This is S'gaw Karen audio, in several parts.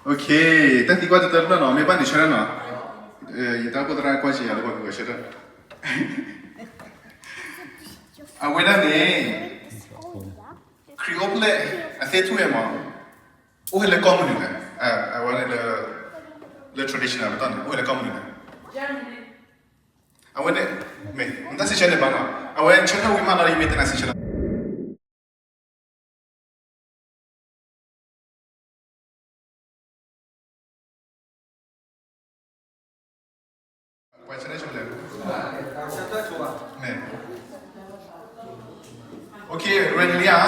Okay, တၢ်သံကွၢ်တတၢတဖျၢၣ်နီၤ, မ့ၢ်ဘၣ်န့ၣ်ဆၢထၢၣ်နီၤ. ယတၢ်အိၣ်ဖှိၣ်သရၣ်ကွၢ်ဆံယၤလၢပှၤကဂဲၤဆၢထၢၣ်. အဝဲဒၣ်န့ၣ် ခရံာ်အိၣ်ဖျဲၣ်အသ့ၣ်ထူၣ်ဝဲမး, အိၣ်ဟဲလၢကီၢ်မနုၤလဲၣ်. အဝဲန့ၣ်လၢ လၢ traditional ပတီၢ်န့ၣ် အိၣ်ဟဲလၢကီၢ်မနုၤလဲၣ်. အဝဲန့ၣ် မ့ၢ်တၢ်စံးဆၢန့ၣ်ဘၣ်နီၤ, အဝဲဆၢထၢၣ်ဝံၤမးလီၤ ယမ့ၢ်တဲနၤစံးဆၢလီၤ. โอเค ready လံဧါ.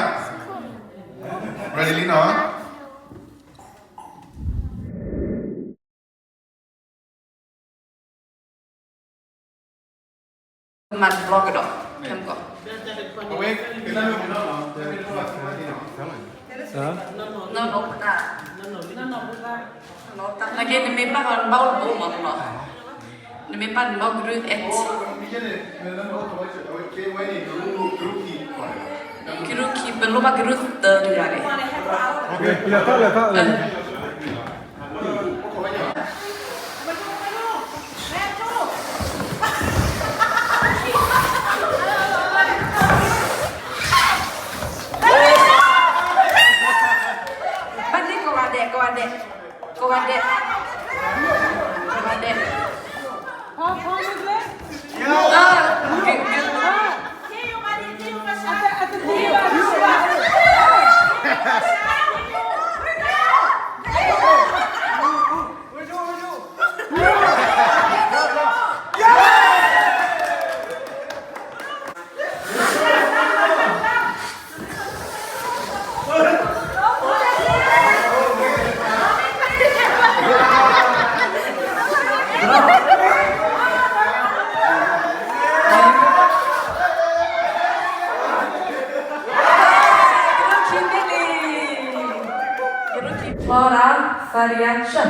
Ready လံနီၤ. မၤတဘျီကဒီး ခဲမကီး. အဝဲ နီၢ်နီၢ်ပတၢ်, နီၢ်နီၢ်ပတၢ်, နကဲ နမ့ၢ်ပာ်နဘၣ်အိၣ်တဘိမးနီၤ, နမ့ၢ်ပာ်နဘၣ်ကရူၢ်အဲၣ်, ကရူၢ်ခံ ပလိၣ်ဘၣ်ကရူၢ်သၢတဂၤန့ၣ်. ဘၣ်န့ၣ် ကိးဂၤဒဲး, ကိးဂၤဒဲး, ကိးဂၤဒဲး, ကိးဂၤဒဲး. Flora Fariacha.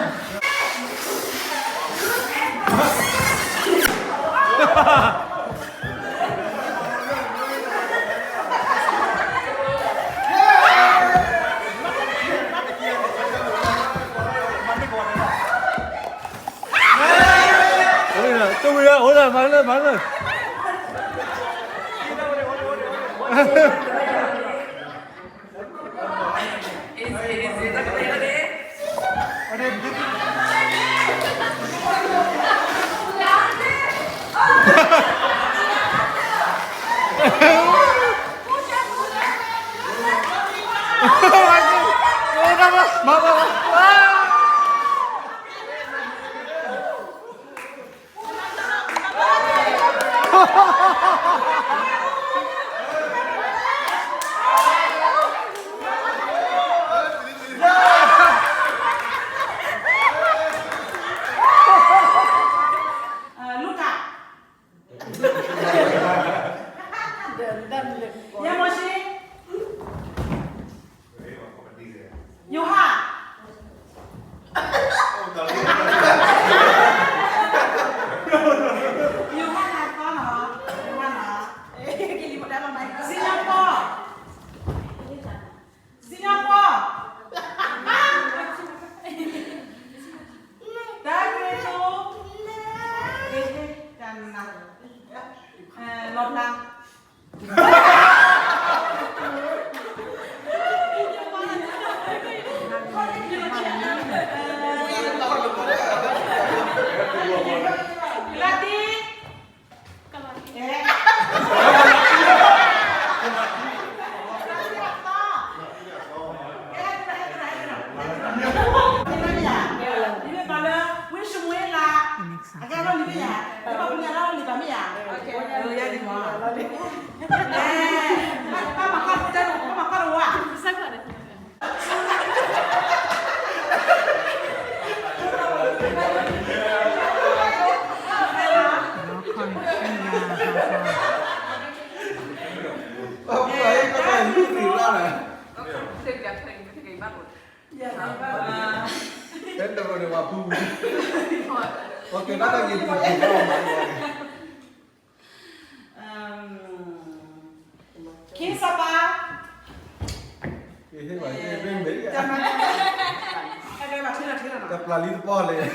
ယိၤဟၣ်, ယိၤဟၣ်နီၤ, ယိၤဟၣ်နီၤ, စံၣ်ညီၣ်ကွီၢ်, စံၣ်ညီၣ်ကွီၢ်, တၢ်ဂ့ၢ်သိ, တၢ်နး, လီၤဖျါ. ကလၤတံ, ကလၤတံ, ဝံၡမူၤအ့လး, အကဲလီၤလံၤမ့ၢ်ယၤ, ပှၤပူၤညါလီၤလံၤဘၣ်မ့ၢ်ယၤ, ယၤဒ်မး, ပမၤကီၢ်တဝါ, ခ့စီၤပၤ, ဟ့ၣ်ဘၣ်မ့ၢ်မ့ၢ် တၢ်ပျၢ်လံတပီၢ်လဲၣ်.